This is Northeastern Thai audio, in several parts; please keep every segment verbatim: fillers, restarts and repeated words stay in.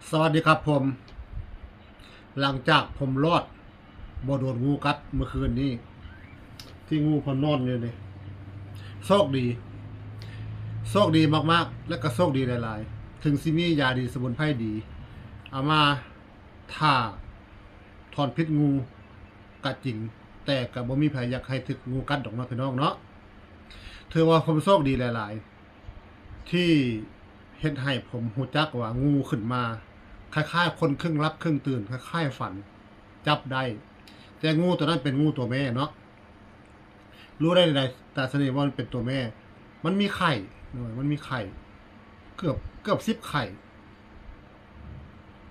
สวัสดีครับผม หลังจากผมรอดบ่โดนงูกัดเมื่อคืนนี้ ที่งูผมนอนอยู่นี่ โชคดี โชคดีมากๆ และก็โชคดีหลายๆ ถึงสิมียาดีสมุนไพรดี เอามาทาถอนพิษงูก็จริง แต่ก็บ่มีไผอยากให้ถูกงูกัดดอกเนาะพี่น้องเนาะ ถือว่าผมโชคดีหลายๆ ที่เฮ็ดให้ผมรู้จักว่างูขึ้นมา คล้ายๆ คนครึ่งหลับครึ่งตื่น คล้ายๆ ฝัน จับได้ แต่งูตัวนั้นเป็นงูตัวแม่เนาะ รู้ได้ไดตาเสน่ห์ว่ามันเป็นตัวแม่ มันมีไข่ มันมีไข่ เกือบ เกือบสิบไข่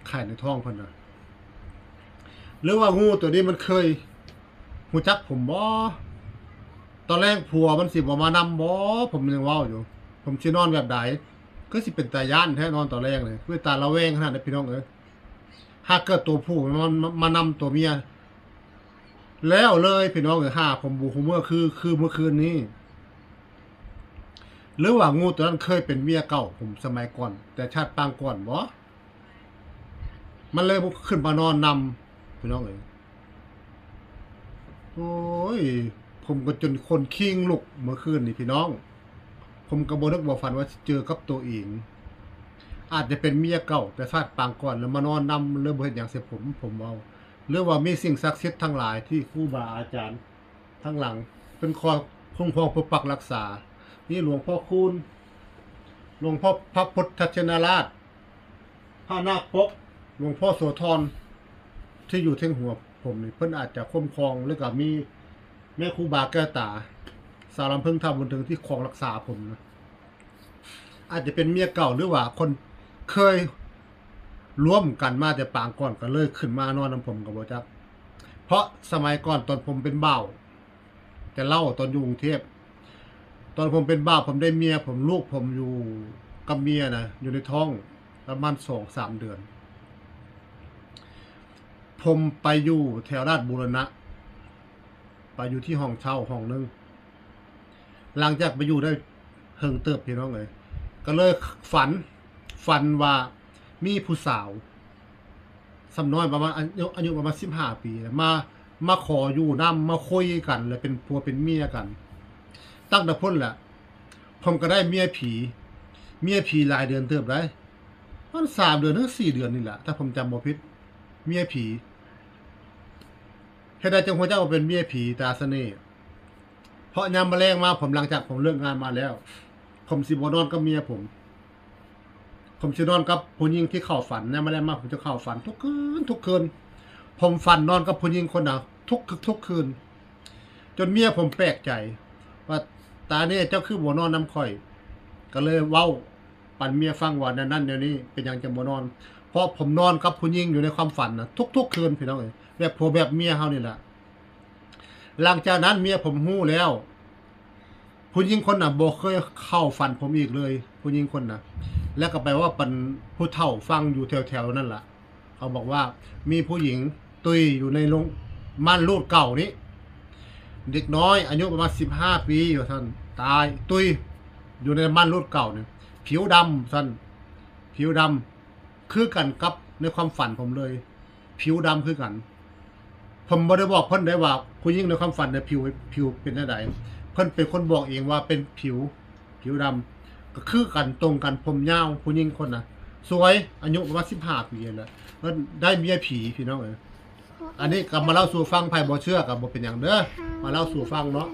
ไข่ในท้องเพิ่นนะ หรือว่างูตัวนี้มันเคยรู้จักผมบ่ ตอนแรกผัวมันสิบ่มานำบ่ ผมยังเว้าอยู่ ผมสินอนแบบใด คือสิเป็นตาย้านแท้นอนตอนแรกเลย คือตาระแวงขนาดนั้นพี่น้องเอ้ย หากเกิดตัวผู้มันมามานำตัวเมีย แล้วเลยพี่น้องเอ้ย หาผมบ่ฮู้เมื่อคือ คือเมื่อคืนนี้ หรือว่างูตัวนั้นเคยเป็นเมียเก่าผมสมัยก่อน แต่ชาติปางก่อนบ่ มันเลยขึ้นมานอนนำพี่น้องเอ้ย โอ้ย ผมก็จนคนคิงลุกเมื่อคืนนี่พี่น้อง ผมก็บ่นึกบ่ฝันว่าสิเจอกับตัวเอง อาจจะเป็นเมียเก่า แต่ชาติปางก่อนแล้วมานอนนำ แล้วบ่เฮ็ดหยังใส่ผม ผมเว้า หรือว่ามีสิ่งศักดิ์สิทธิ์ทั้งหลายที่ครูบาอาจารย์ทั้งหลัง เป็นคอยคุ้มครองปกปักรักษา มีหลวงพ่อคูณ หลวงพ่อพระพุทธชินราช พระนาคปก หลวงพ่อโสธร ที่อยู่เทิงหัวผมนี่ เพิ่นอาจจะคุ้มครอง แล้วก็มีแม่ครูบาแก้วตา สาวลำเพิ่งท่าบุญถึงที่ครองรักษาผมนะ อาจจะเป็นเมียเก่าหรือว่าคนเคยร่วมกันมาแต่ปางก่อนก็เลยขึ้นมานอนนำผมก็บ่จัก เพราะสมัยก่อนตอนผมเป็นบ่าว แต่เล่าตอนอยู่กรุงเทพ ตอนผมเป็นบ่าวผมได้เมีย ผมลูกผมอยู่กับเมียนะ อยู่ในท้องประมาณสองสามเดือน ผมไปอยู่แถวราชบูรณะ ไปอยู่ที่ห้องเช่าห้องหนึ่ง หลังจากไปอยู่ได้เฮิงเติบพี่น้องเอ้ย ก็เลยฝัน ฝันว่ามีผู้สาว ส่ำน้อยประมาณอายุ อายุประมาณสิบห้าปีนะ มา มาขออยู่นำ มาคุยกัน แล้วเป็นผัวเป็นเมียกัน ตั้งแต่พุ้นแหละ ผมก็ได้เมียผี เมียผีหลายเดือนเติบได้ มันสามเดือนถึงสี่เดือนนี่แหละ ถ้าผมจำบ่ผิด เมียผี เฮ็ดใดจังฮู้จักว่าเป็นเมียผีตาเสน่ห์ เพราะยามมื้อแลงมา ผมหลังจากผมเลิกงานมาแล้ว ผมสิบ่นอนกับเมียผม ผมสินอนกับผู้หญิงที่เข้าฝัน ยามมื้อแลงมาผมจะเข้าฝันทุกคืน ทุกคืน ผมฝันนอนกับผู้หญิงคนนั้นทุก ทุกคืน จนเมียผมแปลกใจ ว่า "ตาเนี่ยเจ้าคือบ่นอนนำข่อย" ก็เลยเว้าปันเมียฟังว่าแนวนั้นแนวนี้ เป็นหยังจังบ่นอน เพราะผมนอนกับผู้หญิงอยู่ในความฝันนะทุกๆคืนพี่น้องเอ้ย แบบผัวแบบเมียเฮานี่แหละ หลังจากนั้นเมียผมฮู้แล้ว ผู้หญิงคนน่ะบ่เคยเข้าฝันผมอีกเลย ผู้หญิงคนน่ะ แล้วก็ไปเว้าปันผู้เฒ่าฟังอยู่แถวๆนั่นล่ะ เขาบอกว่ามีผู้หญิงตุยอยู่ในโรงม่านรูดเก่านี้ เด็กน้อยอายุประมาณสิบห้าปี ว่าซั่น ตายตุยอยู่ในม่านรูดเก่านี่ ผิวดำซั่น ผิวดำ คือกันกับในความฝันผมเลย ผิวดำคือกัน ผมบ่ได้บอกเพิ่นได้ว่าผู้หญิงในความฝันเนี่ยผิว ผิวเป็นจั่งใด เพิ่นเป็นคนบอกเองว่าเป็นผิว ผิวดำ ก็คือกันตรงกัน ผมยาว ผู้หญิงคนน่ะ สวย อายุประมาณสิบห้าปีนั่นแหละ เพิ่นได้เมียผีพี่น้องเอ้ย อันนี้ก็มาเล่าสู่ฟัง ไผบ่เชื่อก็บ่เป็นหยังเด้อ มาเล่าสู่ฟังเนาะ